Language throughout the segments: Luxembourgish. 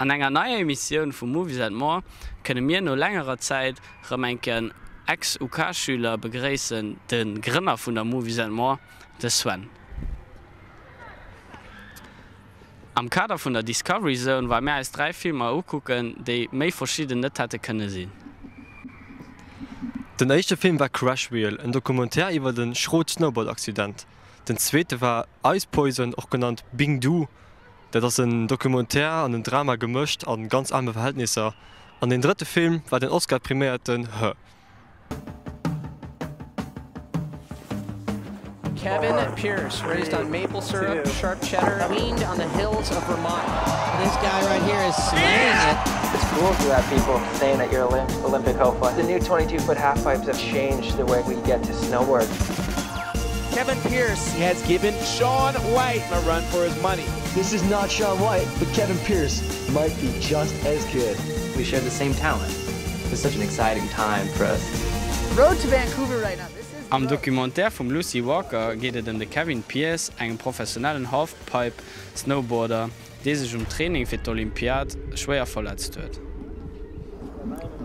An enger neier Emissioun vu Movies and More kënne mir no längerer Zäit rëm enken Ex-UK-Schüler begréissen, de Grënner vun der Movies and More, de Sven. Am Kader vun der Discovery Zone war mir eis 3 Filmer ukucken, déi méi verschidden net hätte kënne sinn. Den éischte Film war Crash Wheel, en Documentaire iwwert e schrot Snowboard-Accident. Den zweete war Ice Poison, och genannt Bing Du, Dat ass en Documentaire an en Drama gemëscht a ganz aarme Verhältnisser. An deen drëtte Film war den Oscar-priméierten Her. Kevin Pearce, raised on maple syrup, sharp cheddar, weaned on the hills of Vermont. This guy right here is slaying it. It's cool to have people saying that you're an Olympic hopeful. The new 22-foot halfpipes have changed the way we get to snowboard. Kevin Pearce has given Shaun White a run for his money. This is not Shaun White, but Kevin Pearce might be just as good. We share the same talent. It's such an exciting time for us. Road to Vancouver right now. This is Am Documentaire vum Lucy Walker geet et ëm de Kevin Pearce, engem professionellen Halfpipe-Snowboarder, dee sech um Training fir d'Olympiad schwéier verletzt huet.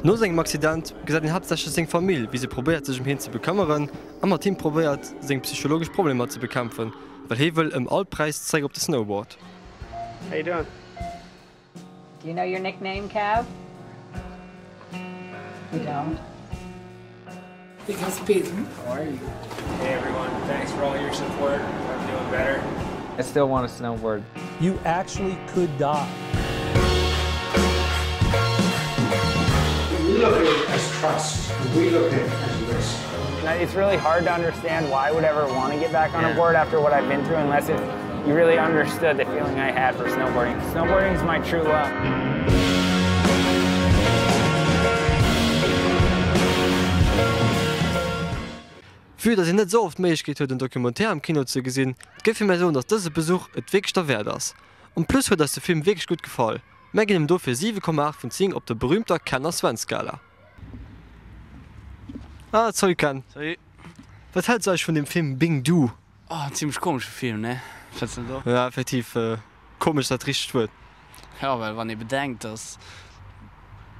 No sengem Accident gesäit een haaptsächlech seng Famill, wéi se probéiert sech ëm hien ze bekëmmeren a mat him probéiert seng psychologesch Problemer ze bekämpfen, well hie wëll ëm all Präis zeréck op de Snowboard. How you doing? Do you know your nickname, Cav? You don't? Because Pete. How are you? Hey everyone, thanks for all your support. I'm doing better. I still want to snowboard. You actually could die. We look at it as trust. We look at it as risk. It's really hard to understand why I would ever want to get back on a board after what I've been through unless if you really understood the feeling I had for snowboarding. Snowboarding is my true love. Vue dass een net esou oft d'Méiglechkeet huet en Documentaire am Kino ze gesinn, géife mär soen dass dëse Besuch et wierklech derwäert ass. En plus huet eis de Film wierklech gutt gefall. Mär ginn em dofir 7,8 vun 10 op der berühmter Ken a Sven Skala. Ah, salut Ken. Salut. Wat häls eigentlech vun dem Film Bing Du? Oh, en zimmlech komesche Film, ne? Fënns net och? Ja, effektiv, komesch ass dat richtegt Wuert. Jo, well wann ee bedenkt, dass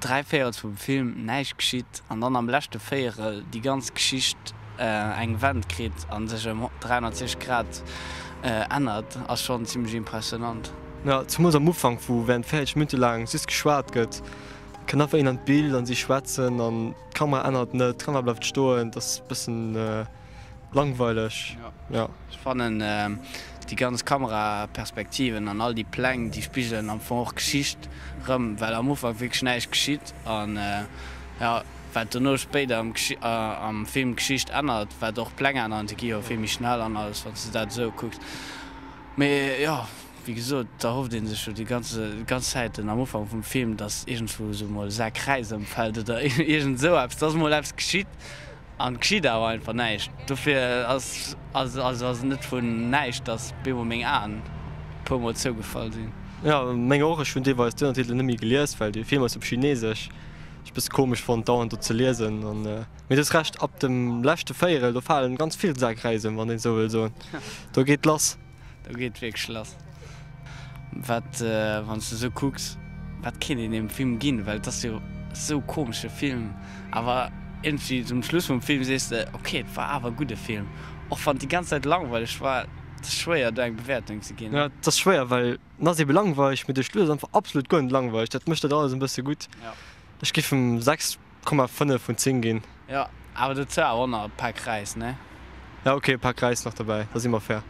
3 Véierels vum Film näischt geschitt an dann am leschte Véierel déi ganz Geschicht eng Wend kritt a sech ëm 360 Grad ännert, ass schonn zimmlech impressionant. Jo, zemools am Ufank, wou während 40 Minutte laang just geschwat gëtt, kënnt einfach een an d'Bild an si schwätzen an d'Kamera ännert net, d'Kamera bleift stoen, et ass bëssen langweileg. Jo, ech fannen déi ganz Kameraperspektiven an all déi Pläng, déi spigelen am Fong och d'Geschicht rëm, well am Ufank wierklech näischt geschitt an jo, wat dono spéider am Film d'Geschicht ännert, wat och d'Pläng änneren, déi gi jo vill méi schnell an alles, wann s de dat esou kucks. Mee jo, wéi gesot, da hofft ee sech jo déi ganz Zäit am Ufank vum Film, datt iergendwou esou mol e Sak Räis ëmfält oder iergend esou eppes, datt mol eppes geschitt. An geschitt awer einfach näischt. Dofir ass also ass et net vun näischt, dass bemol meng Aen e puer mol zougefall sinn. Jo, meng och. Ech hunn deelweis d'Ënnertitelen net méi gelies, well de Film ass op Chinesesch. Ech bësse komesch fonnt dauernd do ze liesen an mee du hues Recht, ab dem leschte Véierel do falen ganz vill Sakräisen, wann een esou wëll soen. Do geet lass. Do geet wierklech lass. Wat, wann s de esou kucks, wat kéint een deem Film ginn? Well et ass jo esou komesche Film, awer iergendwéi zum Schluss vum Film sees de, ok, et war awer e gudde Film. Och wann et déi ganz Zäit langweileg war. Et ass schwéier do eng Bewäertung ze ginn. Jo, et ass schwéier, well en ass ebe langweileg, mee de Schluss ass einfach absolut guer net langweileg. Dat mécht dat alles en bësse gutt. Ech géif em 6,5 vun 10 ginn. Jo, awer dozou awer och nach e Pak Räis, ne? Ja, ok, e Pak Räis nach derbäi, da si mer fair.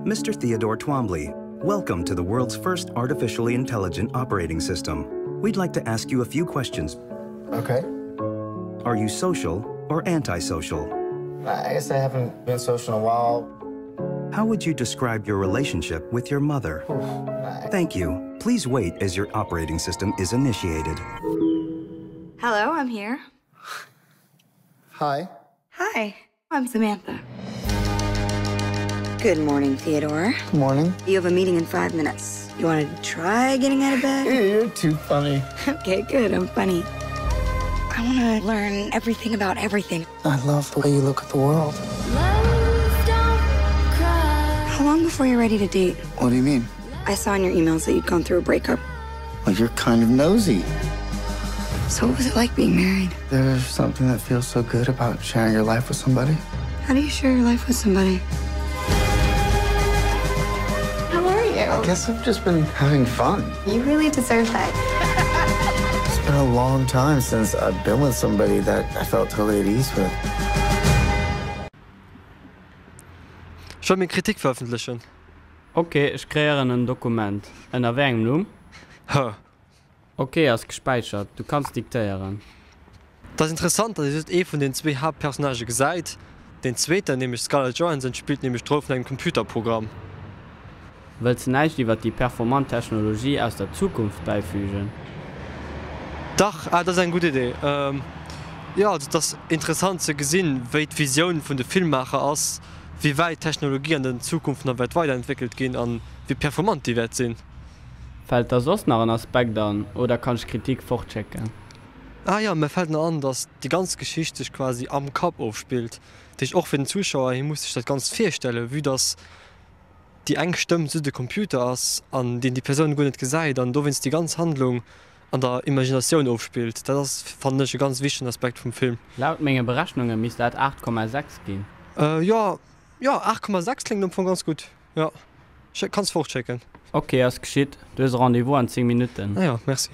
Mr. Theodore Twombly, welcome to the world's first artificially intelligent operating system. We'd like to ask you a few questions. Okay. Are you social or antisocial? I guess I haven't been social in a while. How would you describe your relationship with your mother? Thank you. Please wait as your operating system is initiated. Hello, I'm here. Hi. Hi, I'm Samantha. Good morning, Theodore. Good morning. You have a meeting in five minutes. You want to try getting out of bed? You're too funny. Okay, good. I'm funny. I want to learn everything about everything. I love the way you look at the world. How long before you're ready to date? What do you mean? I saw in your emails that you'd gone through a breakup. Well, you're kind of nosy. So what was it like being married? There's something that feels so good about sharing your life with somebody. How do you share your life with somebody? How are you? I guess I've just been having fun. You really deserve that. It's been a long time since I've been with somebody that I felt totally at ease with. Ech wëll meng Kritik verëffentlechen. Ok, ech kreéieren en Dokument. Ënner wéi engem Numm? Huh. Ok, ass gespäichert. Du kanns diktéieren. Et ass interessant, datt ee just ee vun den zwee Haaptpersonnagë gesäit. Deen zweeten, nämlech d'Scarlett Johansson, spillt nämlech d'Roll vun engem Computerprogramm. Wëlls de näischt iwwer déi performant Technologie aus der Zukunft bäifügen? Dach, ah, dat ass eng gutt Idee. Jo, also et ass interessant ze gesinn, wéi d'Visioun vun de Filmmaacher ass, wéi wäit d'Technologie an den Zukunft nach wäert weiderentwéckelt ginn an wéi performant déi wäert sinn. Fält der soss nach en Aspekt an oder kann ech d'Kritik fortschécken? Ah jo, mir fält nach an, dass déi ganz Geschicht sech quasi am Kapp ofspillt. Dat heescht och fir den Zuschauer, hie muss sech dat Ganzt virstellen, vue dass déi eng Stëmm zu de Computer ass an deen déi Persoun guer net gesäit an dowéinst déi ganz Handlung an der Imaginatioun ofspillt. Dat ass, fannen ech, e ganz wichtegen Aspekt vum Film. Laut menge Berechnunge misst dat 8,6 ginn. Jo, jo, 8,6 kléngt am Fong ganz gutt. Jo, kanns fortschécken. Ok, ass geschitt. Du hues e Rendez-vous an 10 Minutten. Ah jo, merci.